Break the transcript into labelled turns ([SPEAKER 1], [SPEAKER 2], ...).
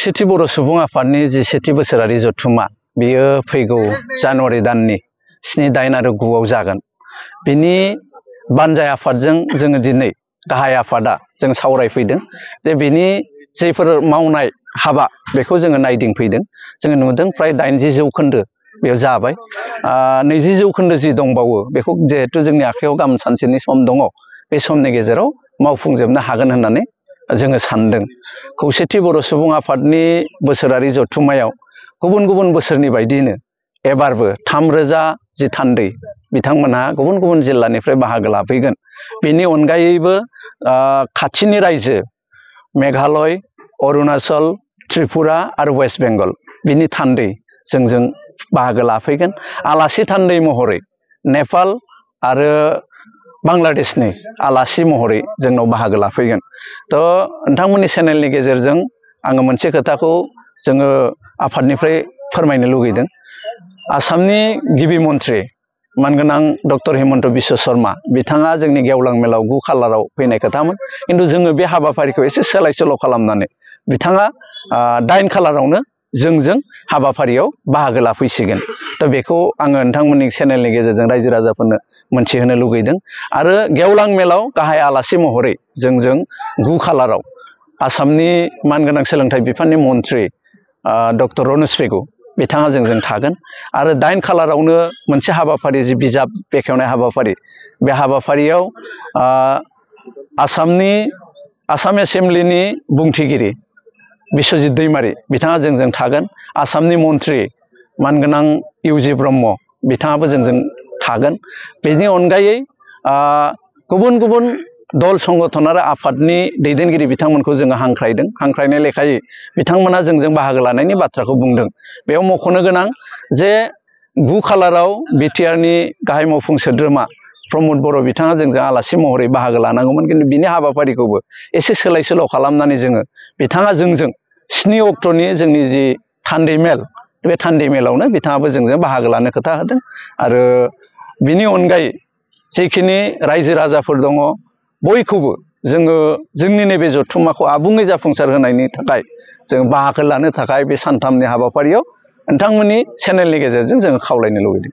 [SPEAKER 1] खौसेथि बर' सुबुं आफादनि जि सेथि बोसोरारि जथुम्मा बेयो फैगौ जानुवारि दाननि 7, 8 आरो 9 आव जागोन। बिनि बानजाय आफादजों जोङो दिनै गाहाय आफादा जों सावरायफैदों जे बिनि जायफोर मावनाय हाबा बेखौ जोङो नायदिंफैदों। जोङो नुदों फ्राय 80% बेयाव जाबाय। 20% जि दंबावो बेखौ जिहेतु जोंनि आखायाव गाबोन सानसेनि सम दङ, बे समनि गेजेराव मावफुंजोबनो हागोन होननानै जोङो सानदों। खौसेथि बर' सुबुं आफादनि बोसोरारि जथुम्मायाव गुबुन गुबुन बोसोरनि बायदियैनो एबारबो 3000 जि थान्दै बिथांमोनहा गुबुन गुबुन जिल्लानिफ्राय बाहागो लाफैगोन। बेनि अनगायैबो खाथिनि रायजो मेघालय, अरुणाचल, त्रिपुरा आरो वेस्ट बेंगल बिनि थान्दै जों बाहागो लाफैगोन। आलासि थान्दै महरै नेपाल आरो बांलादेशनि आलासि महरै जोंनाव बाहागो लाफैगोन। नोंथांमोननि चेनेलनि गेजेरजों आङो मोनसे खोथाखौ जोङो आफादनिफ्राय फोरमायनो लुगैदों। आसामनि गिबि मन्थ्रि मानगोनां डक्टर हिमन्त बिश्व शर्मा बिथाङा जोंनि गेवलां मेलाव 9 खालाराव फैनाय खोथामोन, खिन्थु जोङो बे हाबाफारिखौ एसे सोलाय सोल' खालामनानै बिथाङा 8 खालारावनो जोंजों हाबाफारियाव बाहागो लाफैसिगोन। बेखौ आङो नोंथांमोननि चेनेलनि गेजेरजों रायजो राजाफोरनो मोनथिहोनो लुगैदों। आरो गेवलां मेलाव गाहाय आलासि महरै जों 9 खालाराव आसामनि मानगोनां सोलोंथाइ बिफाननि मन्थ्रि डक्टर रनज पेगु बिथाङा जोंजों थागोन। आरो 8 खालारावनो मोनसे हाबाफारि जि बिजाब बेखेवनाय हाबाफारि, बे हाबाफारियाव आसाम एसेम्ब्लिनि बुंथिगिरि बिश्वजित दैमारी बिथाङा जोंजों थागोन। आसामनि मन्थ्रि मानगोनां इउजि ब्रह्म बिथाङाबो जोंजों थागोन। बेनि अनगायै गुबुन गुबुन दल संगठन आरो आफादनि दैदेनगिरि बिथांमोनखौ जोङो हांख्रायदों। हांख्रायनाय लेखायै बिथांमोना जोंजों बाहागो लानायनि बाथ्राखौ बुंदों। बेयाव मख'नो गोनां जे 9 खालाराव बिटिआरनि गाहाय मावफुं सोद्रोमा प्रमद बर' बिथाङा जोंजों आलासि महरै बाहागो लानांगौमोन, खिन्थु बिनि हाबाफारिखौबो एसे सोलाय सोल' खालामनानै बिथाङा जोंजों 7 अक्ट'नि जोंनि जि थान्दै मेल, बे थान्दै मेलावनो बिथाङाबो जोंजों बाहागो लानो खोथा होदों। आरो बिनि अनगायै जिखिनि रायजो राजाफोर दङ बयखौबो जोङो जोंनि नैबे जथुम्माखौ आबुङै जाफुंसार होनायनि थाखाय जों बाहागो लानो थाखाय बे सानथामनि हाबाफारियाव नोंथांमोननि चेनेलनि गेजेरजों जोङो खावलायनो लुबैदों।